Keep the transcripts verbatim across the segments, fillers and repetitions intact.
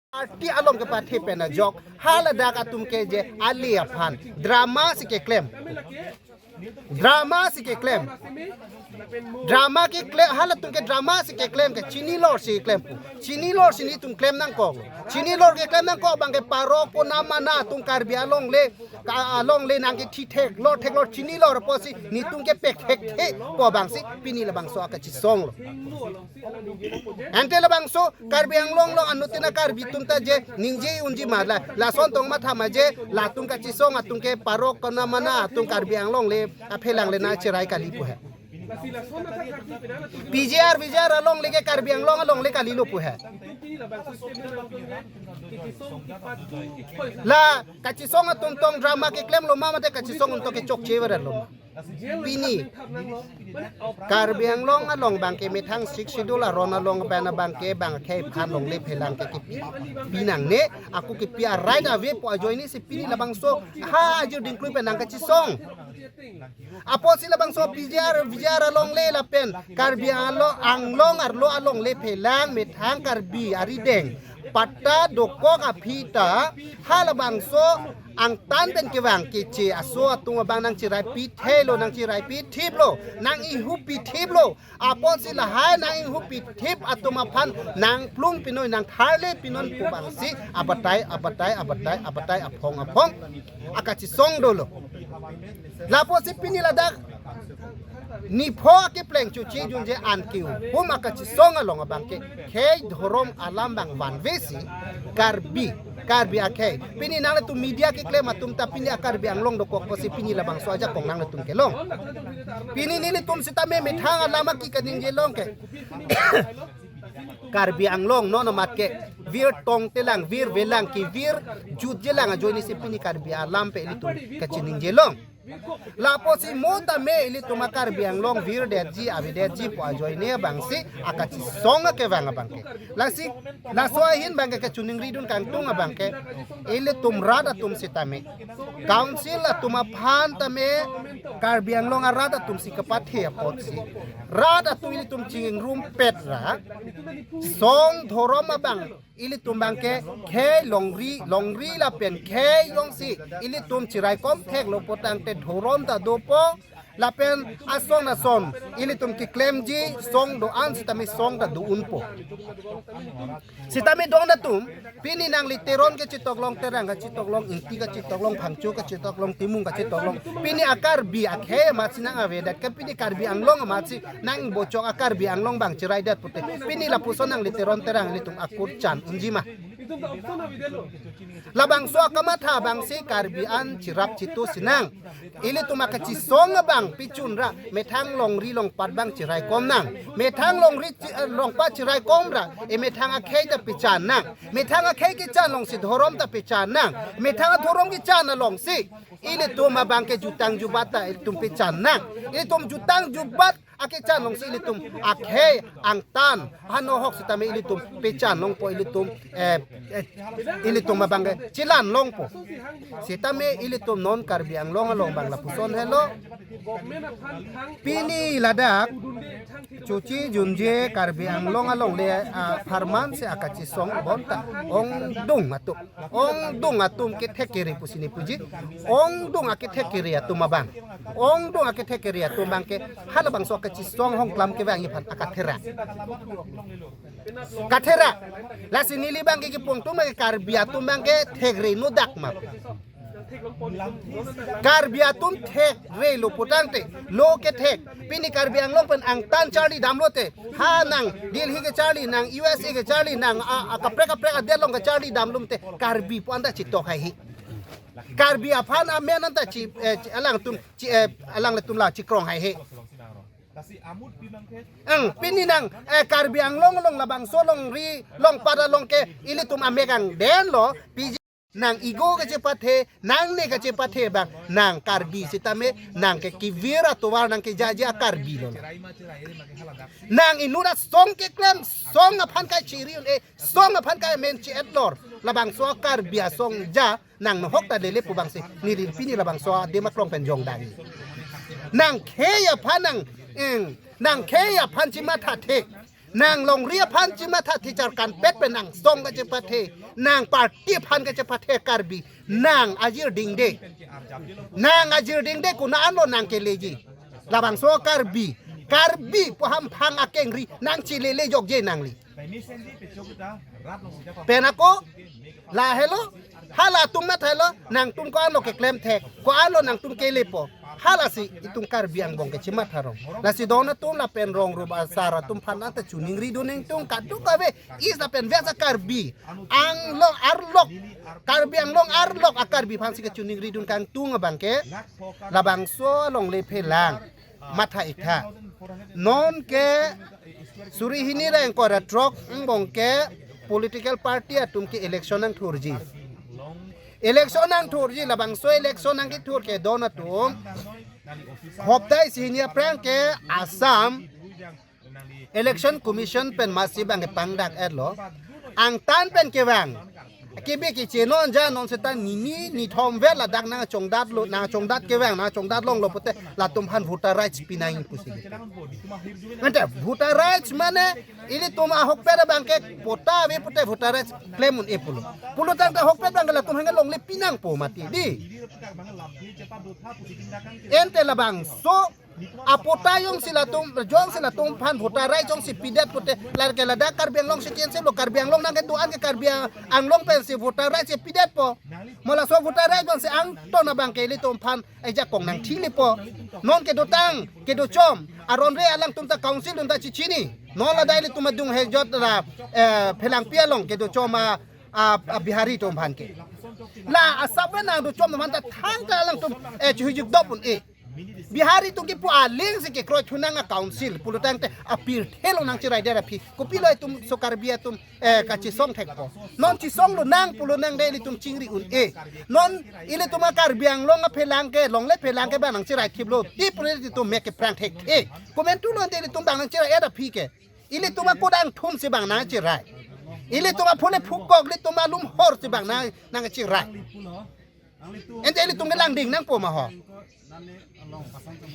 Party along kepathe pen ajok, haladak atum ke je ale aphan drama si keklem. Drama si keklem. Drama keklem, halatum ke drama si keklem ke chinilor si keklem pu. Chinilor si netum klem nangkok. Chinilor keklem nangkok abang ke parok konamana atum Karbi alongle, ka alongle nangkethi theklor theklor chinilor apotsi netum kepek thekthe pu abang si pini labangso akachisong lo. Ante labangso Karbi Anglong along anuttin aKarbi atum ta je ningje unji ma la, lason tong matha ma je latum kachisong atum ke parok konamana atum Karbi Anglong le aphelang le nangchirai kali pu he. P G R V G R alongle ke Karbi Anglong alongle kalilo pu he. La kachisong atum tong drama keklem lo ma mate kachisong atum ke chokche veren lo ma. Pini Karbi Anglong along abang ke methang Sixth Schedule aron along abang abang ke bang akhei aphan longle phelang ke kipi. Pinangne, ako kipi a-right ave pu ajoine si pini labangso ha ajir dingklui pen nangkachisong. Apotsi labangso P G R, V G R alongle lapen Karbi Anglong, Anglong arlo alongle phelang methang Karbi arideng patta dokok aphi ta halabangso angtan pen kevang keche aso atum abang nangchirai pithelo, nangchirai pithiplo, nang-inghu pithiplo. Apotsi lahai nang-inghu pithip atum aphan nangplung pinoi, nangtharle pinon pu abang si abatai, abatai, abatai, abatai aphong aphong akachisong dolo. Lapotsi pini ladak nipho akepleng chuchi junje an kiu hum akachisong along abang ke khei dhorom alam abang vanve si Karbi, Karbi akhei. Pini nanglitum media keklem atum ta pini aKarbi Anglong dokok apotsi pini labangso ajakong nanglitum kelong. Pini nelitum sitame methang alam aki kaningje long ke Karbi Anglong non amat ke vir tongtelang, vir velang, kevir jutjelang ajoine si pini Karbi alam pen ilitum kachiningje long. Lapotsi mo tame ilitum aKarbi Anglong virdetji avedetji pu ajoine abang si akachisong akevang abang ke. Lasi laso ahin abang ke kachiningridun kangtung abang ke ilitum rat atum sitame council atum aphan tame Karbi Anglong arat atum si kepathe apotsi rat atum ilitum chingrumpet ra song dhorom abang ilitum abang ke khei longri, longri lapen khei jongsi ilitum chiraikom theklo pu tangte dhorom ta dopo lapen ason ason ilitum keklemji song do-an sitame song ta do-unpo. Sitame don atum pini nangli Teron kachetok long, Terang kachetok long, Ingti kachetok long, Phangcho kachetok long, Timung kachetok long, pini aKarbi akhei amat si nang avedet ke pini Karbi Anglong amat si nang bochok aKarbi Anglong abang chiraidet pute. Pini lapuson nangli Teron Terang ilitum akur chan unji ma. Labangso akamatha abang si Karbi an chirap chitu sinang. Ilitum akachisong abang pichun ra methang longri longpat abang chiraikom nang. Methang longri chi-, eh, longpat chiraikom ra, e methang akhei ta pechan nang. Methang akhei kechan along si dhorom ta pechan nang. Methang adhorom kechan along si ilitum abang ke jutang jubat ta ilitum pechan nang. Ilitum jutang jubat akechan along si ilitum akhei angtan hanohok sitame ilitum pechan longpo ilitum, eh, eh, ilitum abang ke chilan longpo. Sitame ilitum non Karbi Anglong along abang lapuson helo. Pini ladak chuchi junje Karbi Anglong alongle, ah, apharman si akachisong bonta ongdung atum. Ongdung atum kethek kere pusi nepuji. Ongdung akethek kere atum abang. Ongdung akethek kere atum abang ke halabangso akachisong hongklam kevangji aphan akathera. Kathera. Lasi neli abang ke kipung atum abang ke Karbi atum abang ke thekre nodak ma. Karbi atum thekrelo pu tangte lo kethek. Pini Karbi Anglong pen angtan charli damlote. Ha nang Delhi kecharli, nang U S A kecharli, nang a, a kaprek kaprek adet along kecharli damlumte Karbi pu anta chitok haihe. Karbi aphan amen anta chi, eh, chi, alangtum chi, eh, alanglitum la chikrong haihe. Ang pini nang, eh, Karbi Anglong along labangso longri longpat along ke ilitum amek angdenlo, piji nang ego kachepathe, nangne kachepathe abang, nang Karbi sitame, nang ke kevir atovar nang kejaje aKarbi lo. Nang inut asong keklem, song aphan kachiri un-e, song aphan kamen chi-etlor. Labangso aKarbi asong ja, nang nohok ta lele pu abang si, neli pini labangso adim aklong pen jongdang. Nang khei aphan nang, eng, nang khei aphan chimathathe. Nang longri aphan chimatha, thicharkan pet pen nang song kachepathe, nang party aphan kachepathe Karbi, nang ajir dingde. Nang ajir dingde konat anlo nang keleji. Labangso Karbi, Karbi pu hamphang akengri nang chilele jokje nangli. Pen ako, lahelo, hala atum mathalo, nangtum ko-anlo keklem thek, ko-anlo nangtum kelepo. Halasi itum Karbi angbong ke chimatha rong. Lasi don atum lapen rong rup asar atum aphan anta choningri dun nangtum kadokave East lapen West a-Karbi Anglong arlok, Karbi Anglong arlok a-Karbi aphansi kachoningri dun kangtung abangke labangso alongle phelang matha ik tha. Non ke suri hini ra ingkoi ra throk angbong ke political party atum ke election nangthurji. Election nangthurji, labangso election nangkethur ke don atum hopta isi hini aphrang ke Assam Election Commission pen masi abangke pangdak-etlo. Angtan pen kevang. Kibi kiche non ja non seta nini nithom vet ladak nangchongdatlo, nangchongdat kevang, nangchongdat longlo pute latum aphan voter rights pinang pusi. Ante voter rights mane ilitum ahokpet abangke patta ave pute voter rights klem un-e pulo. Pulotangte ahokpet abangke latum aphan longle pinangpo mati dei. Ante labangso apatta jongsi latum, jongsi latum aphan voter rights jongsi pidet pute, lake ladak Karbi Anglong si kensi lo, Karbi Anglong nangkedo-an ke Karbi Anglong pensi voter rights si pidetpo. Mo laso voter rights pensi angton abangke ilitum aphan ejakong nangthilipo. Non kedotang, kedochom aron re alangtum ta council atum ta chichini. Non ladak ilitum adung hejot la, eh, Phelangpi along kedochom a, a, a Bihari atum aphan ke. La asap ave nangdochom aphan ta thangta alangtum, eh, chihujukdop un-e. Bihari atum kipu aling si kekroi thunang a council pulotangte apirthe along nangchiraidet aphi. Kopilo itum so Karbi atum, eh, kachesong thekpo. Non chesonglo nang pulo nang dei ilitum chingri un-e. Non ilitum a Karbi Anglong aphelang ke, longle phelang ke bang nangchirai thiplo. Ti pule ilitum mek kephrang thekthe. Komantulo dei ilitum bang nangchirai-et aphi ke. Ilitum akudang thum si bang nangchirai. Ilitum aphule phukok, ilitum alumhor si bang nang, nangchirai. Ante ilitum kelangding nangpo ma ho.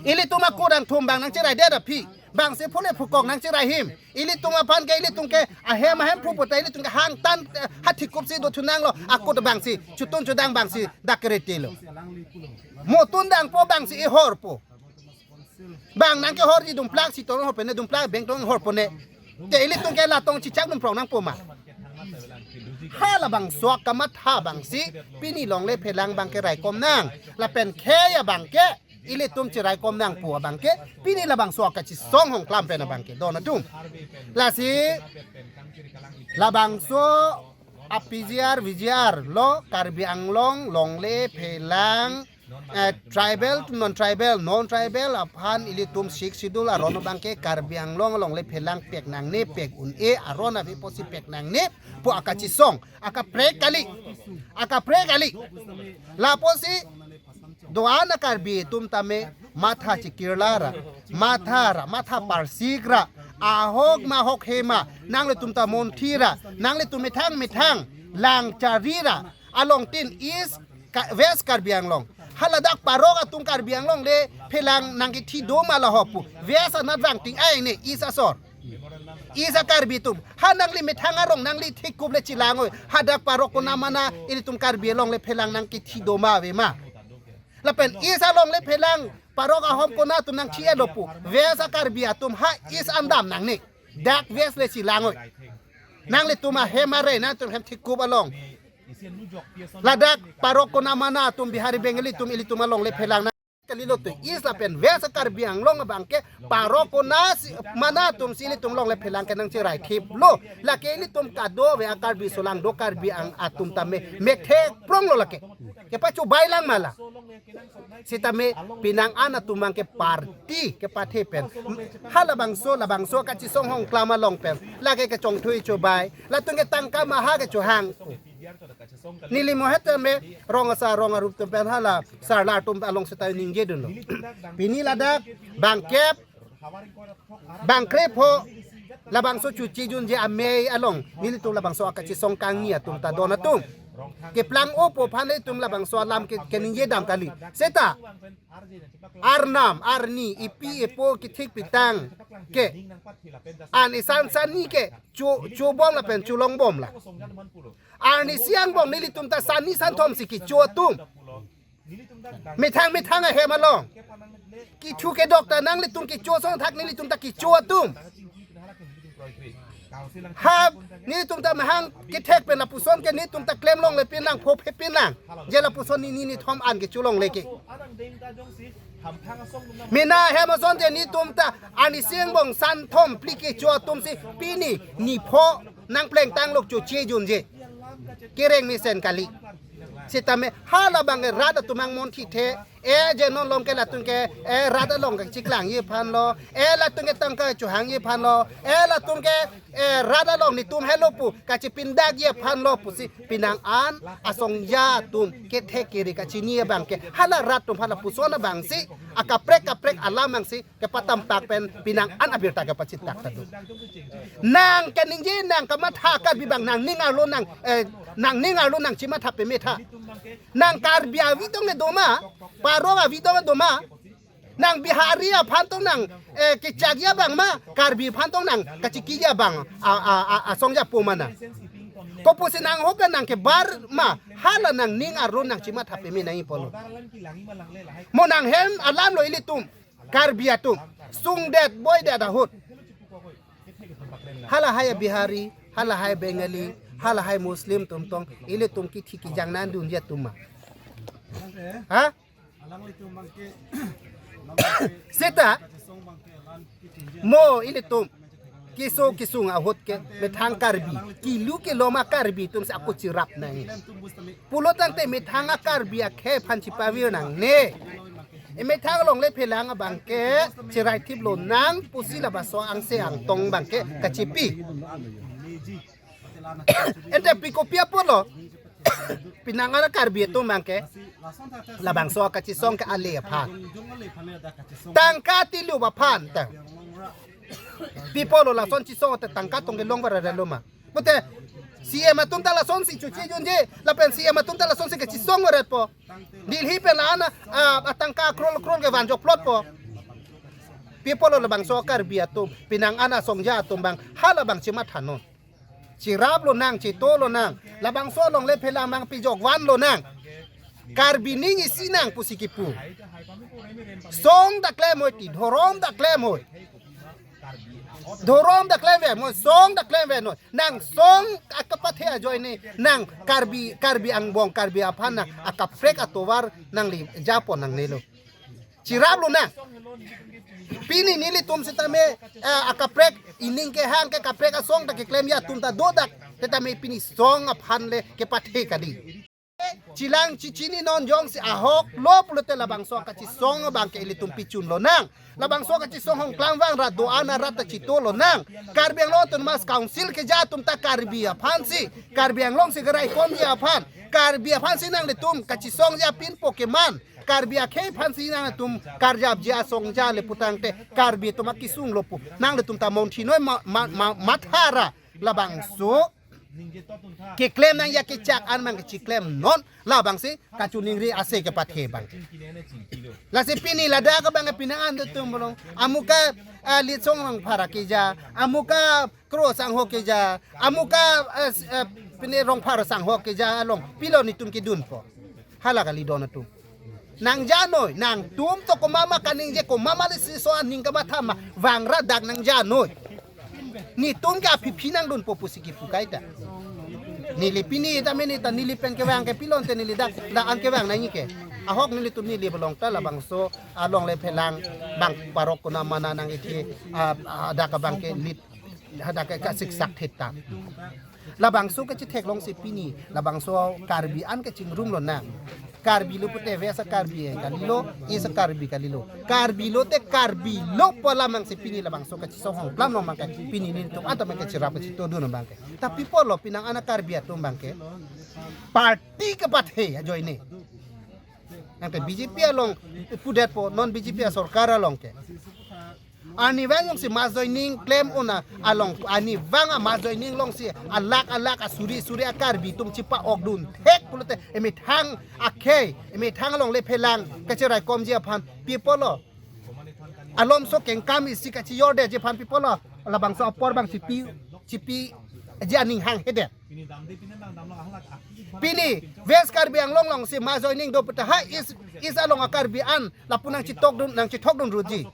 Ilitum akudang thum bang nangchiraidet aphi. Bangsi phule phukok nangchirai him. Ilitum aphan ke, ilitum ke ahem ahem phu puta ilitum ke hangtan, eh, hathikup si do thunanglo. Akut bangsi chutun chudang bangsi dak keretelo. Mo tundangpo bangsi ihorpo. Bang nangkehorji dumplak si tong ho pene dumplak beng tong horpo ne. Te ilitum ke latong chichak dum prong nangpo ma. Halabangso akamatha bangsi pini longle phelang abangke raikom nang. Lapen khei abangke ilitum chiraikom nangpo abangke pini labangso akachesong hongklam pen abangke don atum. Lasi labangso a P G R, V G R lo Karbi Anglong longle phelang, eh, tribal to non-tribal, non-tribal aphan ilitum Sixth Schedule aron abangke Karbi Anglong longle phelang pek nangne, pek un-e, aron ave pusi pek nangne pu akachesong, akaprek kali, akaprek kali. Lapusi do-an a Karbi atum tame matha chikirla ra, matha ra, matha parsik ra, ahok ma ahok he ma, nanglitum ta monthi ra, nanglitum methang methang lang chari ra, along tin East Ka-, West Karbi Anglong. Haladak parok atum Karbi Anglong le phelang nangkethi do ma la ho pu. West anat vangting ai ne East asor. East a Karbi atum. Ha nangli methang arong nangli thikup le chelang oi. Hadak parok kona mana ilitum Karbi along le phelang nangkethi do ma ave ma. Lapen East along le phelang parok ahom kona atum nangchi-etlo pu. West a Karbi atum ha East an dam nangne. Dak West le chelang oi. Nanglitum ahem are nangtum hem thikup along. Ladak parok kona mana atum Bihari Bengali atum ilitum along le phelang nang kalilo to East lapen West a Karbi Anglong abangke parok kona si mana atum si ilitum along le phelang ke nangchirai thiplo. Lake ilitum kadokave a Karbi solang do Karbi Ang atum tame mekthek pronglo lake. Kepachobai lang ma la. Sitame penang an atum abangke party kepathe pen. Halabangso, labangso kachesong hongklam along pen. Lake kechongthui chobai. Latum ke tangka maha kechohang. Neli mohet tame rong asar rong arup atum pen hala sarla atum along seta ningje dunlo. Pini ladak bangkep, bangkrepho, labangso chuchi junje amei along nelitum labangso akachesong kangni atum ta don atum. Keplang-opo aphan le itum labangso alam ke, keningje dam kali. Seta arnam, arni, epi epo kethik pitang ke an isan sani ke cho, chobom lapen cholongbom la. Arnisi angbong nelitum ta sani santhom si kecho atum, methang methang ahem along kethu kedok ta nanglitum kecho asonthak nelitum ta kecho atum. Ha, nelitum ta mahang kethek pen lapuson ke nelitum ta klem longle pinlang, phophe pinlang. Je lapuson ni, ni, nithom an kecho longle ke. Mena hem asonte nelitum ta arnisi angbong santhom phli kecho atum si pini nipho nangplengtang lok choche junje. Kereng mesen kali. Sitame halabang ke rat atum angmon thithe. E je non lom ke latum ke, e rat along ke chiklangji aphan lo. E latum ke tangka chohangji aphan lo. E latum ke, e rat along nelitum helo pu kachipindakji aphan lo pusi pinang an asongja atum kethek kere kachini abang ke hala rat atum hala puson abang si akaprek kaprek alam abang si kepatampak pen pinang an abirta kepachitak ta do. Nang keningje nang kamatha Karbi abang nangning arlo nang, eh, nangning arlo nangchimatha pemetha. Nang Karbi avi tong le doma, Paro avi tong le doma. Nang Bihari aphan tong nang, eh, kechakji abang ma, Karbi aphan tong nang kachikiji abang a, a, a, asongja pu mana. Kopusi nang hope nang kebar ma, hala nangning arlo nangchimatha peme nangji pulo. Mo nang hem alam lo ilitum Karbi atum sungdet boidet ahut. Halahai Bihari, halahai Bengali, halahai Muslim atum tong ilitum kithi kijang nangdunji atum ma. Ha? Seta mo ilitum keso kesung ahut ke methang Karbi, kelu keloma Karbi atum si ako chirap nangji. Pulo tangte methang a-Karbi akhei aphan chipavir nangne. E methang along le phelang abang ke chirai thip lonang pusi labangso angse angtong abang ke kachipi. Ente pi kopi apotlo? Pinang an a-Karbi atum abang ke labangso kachisong ke ale aphan, tangka tilu aphan ta. Pi pulo lason chisong te tangka tong kelong varet lo ma. Pute C M atum ta lason si choche junje, lapen C M atum ta lason si kachisong varet po. Delhi pen la-an a, a, atangka crore crore kevan jokplot po. Pi pulo labangso Karbi atum, pinang an asongja atum abang halabang chimatha non. Chirap lonang, chito lonang. Labangso along le phelang abang pijok van lonang. Karbi ning isi nang pusi kipu. Song ta klem hoi ti, dhorom ta klem hoi. Dhorom ta klem ve, mo song ta klem ve noi. Nang song akapathe ajoine, nang Karbi, Karbi angbong, Karbi aphan nang akaprek atovar nangli japo nangnelo. Chirap lonang. Pini nelitum sitame, eh, akaprek ining kehang ke kaprek asong ta keklemji atum ta dodak. Tetapi pini song aphan le kepathe kali. Chilang chichini non jongsi ahok lo pulote labangso kachisong abang ke ilitum pichun lonang. Labangso kachisong Hongklang vang rat do-an arat ta chito lonang. Karbi Anglong Autonomous Council keja atum ta Karbi aphan si, Karbi Anglong si keraikomji aphan, Karbi aphan si nanglitum kachisongji apin po keman. Karbi akhei aphan si nangtum karjapji asongja le pu tangte Karbi atum akisung lo pu. Nanglitum ta monthi noi ma, ma, ma, mathara labangso keklem nangji akechak an abang kechiklem non labangsi kachiningri ase kepathe abang. Lasi pini ladak abang pinang an atum bolong. Amuka, ah, Litsong Rongphar akeja, amuka Kro sangho keja, amuka, eh, s-, eh, pini Rongphar sangho keja along pilo nelitum kedun po. Hala kali don atum. Nangja noi, nangtum to komat ma kaningje, komat ma lesi so aning kamatha ma, vang ra dak nangja noi. Nelitum ke aphi phi nangdun po pusi kipu kaita. Neli pini ta meni ta neli pen kevang ke pilo te neli dak, dak an kevang nangji ke. Ahok nelitum neli bolong ta labangso along le phelang abang parok kuna mana nang ithi, ah, ah, dak abang ke lit hadak ke kasiksak theta. Labangso kachithek longsi pini, labangso Karbi an kachingrum lonang. Karbi lo pute ve sa Karbi kalilo, e sa Karbi kalilo. Karbi lote Karbi lo pu alam abang si pini labangso kachisong Hongklang long abang ke pini nelitum anta abang ke chirap kachito dun abang ke. Tapi pulo pinang an a-Karbi atum abang ke party kepathe ajoine. Nangte B J P along pudet po, non B J P asorkar along ke. Arnivang alongsi mass joining klem un-e along, arnivang a mass joining alongsi alak alak asuri suri a-Karbi atum chipa-okdun thek pulote emethang akhei, emethang alongle phelang kachiraikomji aphan pi apotlo. Alomso kengkam isi kachijordetji aphan pi apotlo. Labangso apor abang chipi, chipiji aning hanghedet. Pini West Karbi Anglong alongsi mass joining do puta ha East, East along a-Karbi an lapu nangchitokdun, nangchithokdun ruji.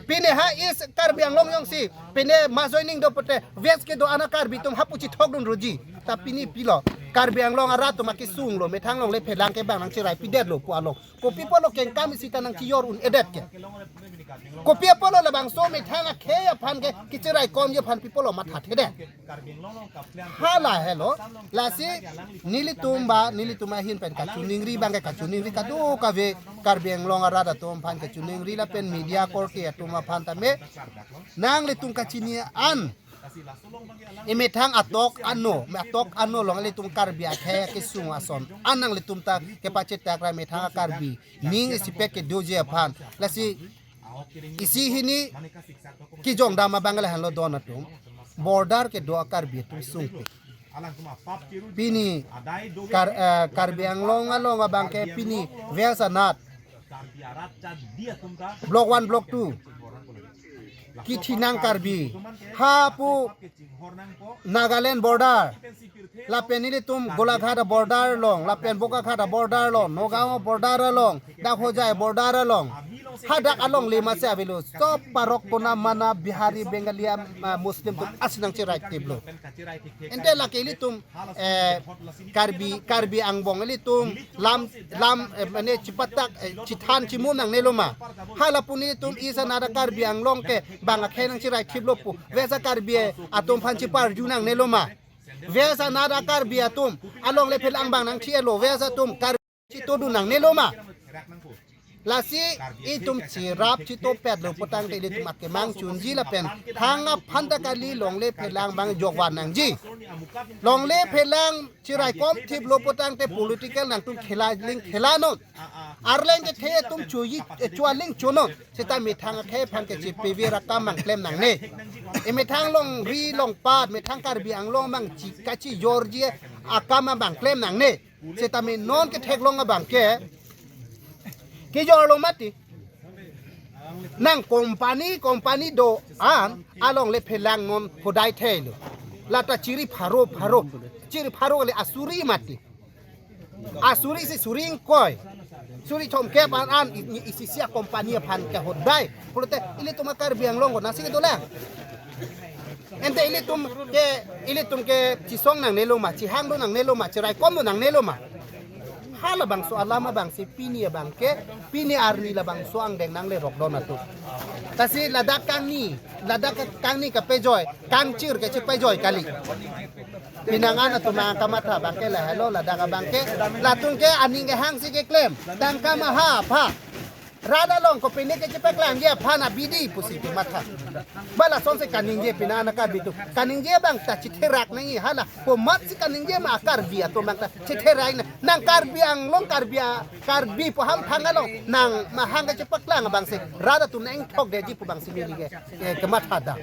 Pini ha East Karbi Anglong alongsi pini mass joining do puta West kedo-an a-Karbi atum hapu chithokdun ruji. Ta pini pilo, Karbi Anglong arat atum akesung lo, methang alongle phelang ke bang nangchiraipidetlo pu along. Kopi apotlo kengkam isi ta nangchijor un-edet ke? Kopi apotlo labangso methang akhei aphan ke kachiraikomji aphan pi apotlo mathathedet? Hala helo, lasi nelitum ba, nelitum ahin pen kachiningri abang ke kachiningri kadokave Karbi Anglong arat atum aphan kachiningri lapen media korte atum aphan tame nanglitum kachini an, emethang atok ano, atok ano along ilitum Karbi akhei akesung ason an nanglitum ta kepachethak ra methang a-Karbi aning isipek kedoji aphan. Lasi isi hini kejongdam abang lahenlo don atum. Border kedo a-Karbi atum sungpik. Pini Kar-, eh, Karbi Anglong along abang ke pini West anat Block one, Block two. Kithinang Karbi. Hapu Nagaland border. Lapen ilitum Golaghat border along, lapen Bokakhat border along, Nagaon border along, dak Hojai border along. Hadak alongle masi avelo. Sob parok kona mana Bihari, Bengali, ah, Muslim atum asi nangchiraitiplo. Ante lake ilitum, eh, Karbi, Karbi angbong ilitum lam, lam, eh, mane chipatak, eh, chithan chimum nangnelo ma? Hala pu nelitum East anat a-Karbi Anglong ke bang akhei nangchiraithiplo pu West a-Karbi atum aphan chiparju nangnelo ma? West anat a-Karbi atum alongle phelang bang nangchilo, West atum Karbi chitodun nangnelo ma? Lasi itum chirap chitopetlo putangte ilitum akemang chunji lapen thang aphan ta kali, longle phelang bang jokvan nangji. Longle phelang chiraikomthiplo putangte political nangtum khela aling khelanon. Arleng kethe atum choji, eh, cho aling chonon. Seta methang akhei aphan kachipivir akam bang klem nangne. Emethang longri longpat, methang Karbi Anglong bang chi, kachijorji akam bang klem nangne. Setame non ketheklong abang ke kejorlo mati. Nang company, company do-an alongle phelang non hodai thelo. Lata chiri pharo pharo, chiri pharo le asuri mati. Asuri si suri ingkoi, suri thomkep an an i-, i-, isi isi a-company aphan kehodai. Pulote ilitum a-Karbi Anglong ko nasi kedolang. Ante ilitum ke, ilitum ke chisong nangnelo ma, chihangdun nangnelo ma, chiraikomdun nangnelo ma? Halabangso alam abangsi pini abang ke, pini arni labangso angdeng nanglerok don atum. Lasi ladak kangni, ladak kangni kapejoi, kangchir kachipejoi kali. Pinangan atum angkamatha abang ke lahelo, ladak abang ke, latum ke aning kehangsi keklem, tangka maha apha. Rat along kopine kachipaklangji aphan abidi pusi kamatha. Ba lasonsi kaningje pini ana Karbi atum. Kaningje abang ta chitherak nangji hala. Komatsi kaningje ma Karbi atum abang ta chitherak nang. Nang Karbi Anglong Karbi a-, Karbi pu hamphang along nang mahang kachipaklang abangsi rat atum nang ingthokdetji pu abangsi neli ke, eh, kamatha dam.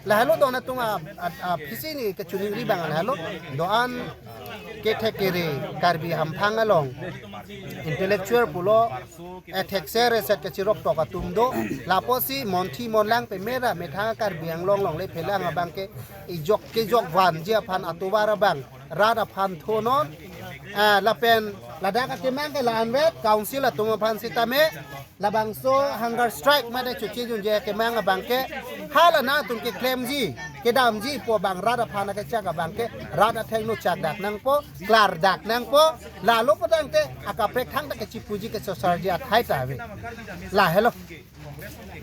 Lahelo don atum a, a, aphisi neli kachiningri abang lahelo. Do-an kethek kere Karbi hamphang along intellectual pulo, eh, thekser reset kachirok tok atum do. Lapusi monthi monlang pemera methang Karbi Anglong longle phelang abang ke ijok kejok vanji aphan atovar abang rat aphan thonon. Ah, lapen ladak akemang ke la-anvet council atum aphan sitame labangso hunger strike mate chuchi junje akemang abang ke hala nangtum keklemji, kedamji pu abang rat aphan akechak abang ke rat athengno chakdak nangpo, klardak nangpo, lalo putangte akaprek thangta kachipuji kachosarji athai ta ave. Lahelo.